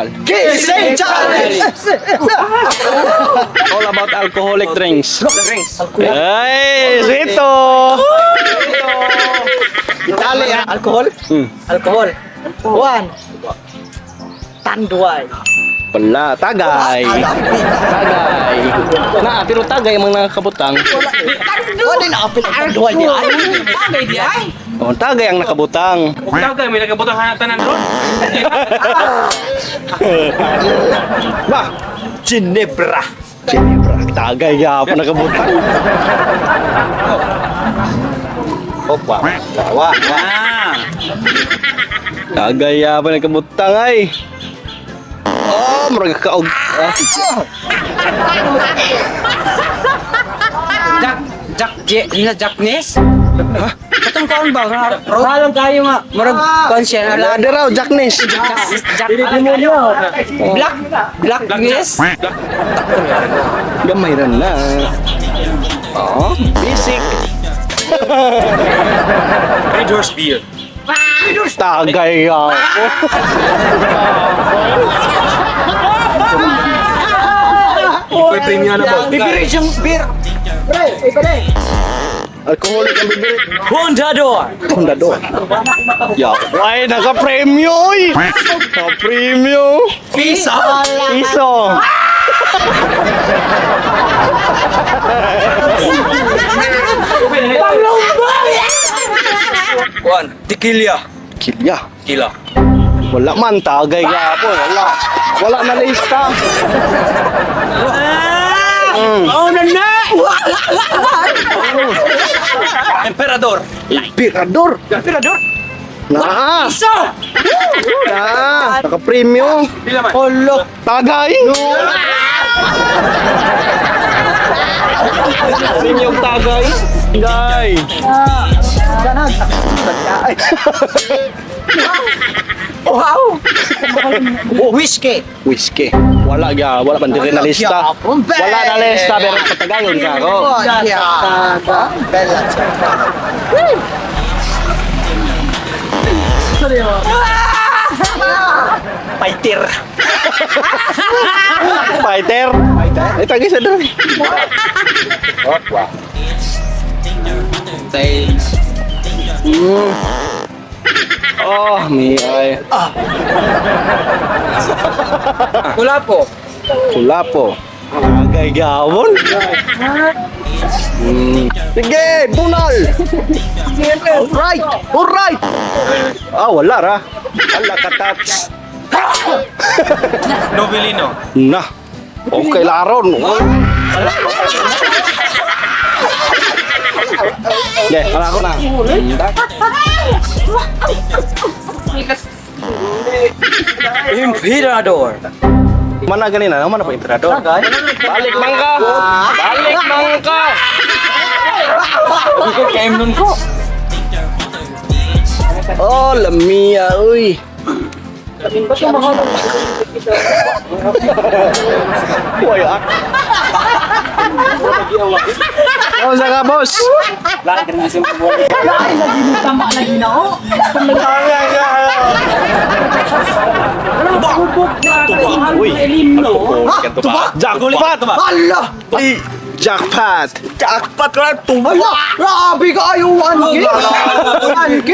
Bunal. Kissing challenge! All about alcoholic drinks. Drinks. Ay, sweeto! Itali, ah. Alcohol? Alcohol. One. Tanduay. Wala, tagay. Tagay. Na, pero tagay ang mga nakabutang. Wala na apil ang tanduay di ay. Tagay di ay. Oh, tagay ang nakabutang. Ug tagay may nagabutang hanatan ron. Ba, Ginebra. Ginebra. Tagay gapon nakabutang. Opa. Wa. Ah. Tagay gapon nakabutang ay. Oh, murag kaog. Ah. Jack Jack J na Jack Ness? Ha? Katong kaon ba? Halang kayo nga. Murag kaon siya na Ada raw Jack Ness. Jack Black Black Ness. Gamay ra na. Oh, basic. Red Horse beer. Tagay gapon. Ikoy premium na ba? Bibiri siyang beer. Pre, iba na eh. Alcoholic ang bibirit. Bondador. Tondador. Ya, ay naka-premyo oy. Naka-premyo. Piso. Piso. Kuan, tequila. Kilya. Tequila. Wala man tagay gapon, wala. Wala na lista. Oh na na. Emperador. Emperador. Emperador. Na. Piso. Na. Naka-premyo. Pila man? Olo. Tagay. No. Premyo tagay. Tagay. Ganag. Ay. Wow! Whiskey. Whiskey. Wala ga, wala man diri na lista. Wala na lista pero patagayon ka ako. Bella. Fighter. Fighter. Ay tagay sa diri. Oh, may ay. Wala po. Kulapo. Tagay gawon. Sige, bunal. Alright, alright. Ah, wala ra. Wala ka touch. Novelino. Na. Okay laron. Okay, wala ko na. Emperador. Mana ganina? Mana pa emperador? Balik mangka. Balik mangka. Ikaw kay nun ko. Oh, lamia, uy. Uy, ah. Oh, saka boss. Tama lagi na oh. Uy, Jackpot! Hala! Ay, Jackpot! Jackpot ra tuba. Hala! Grabe ka ayo 1K. 1K.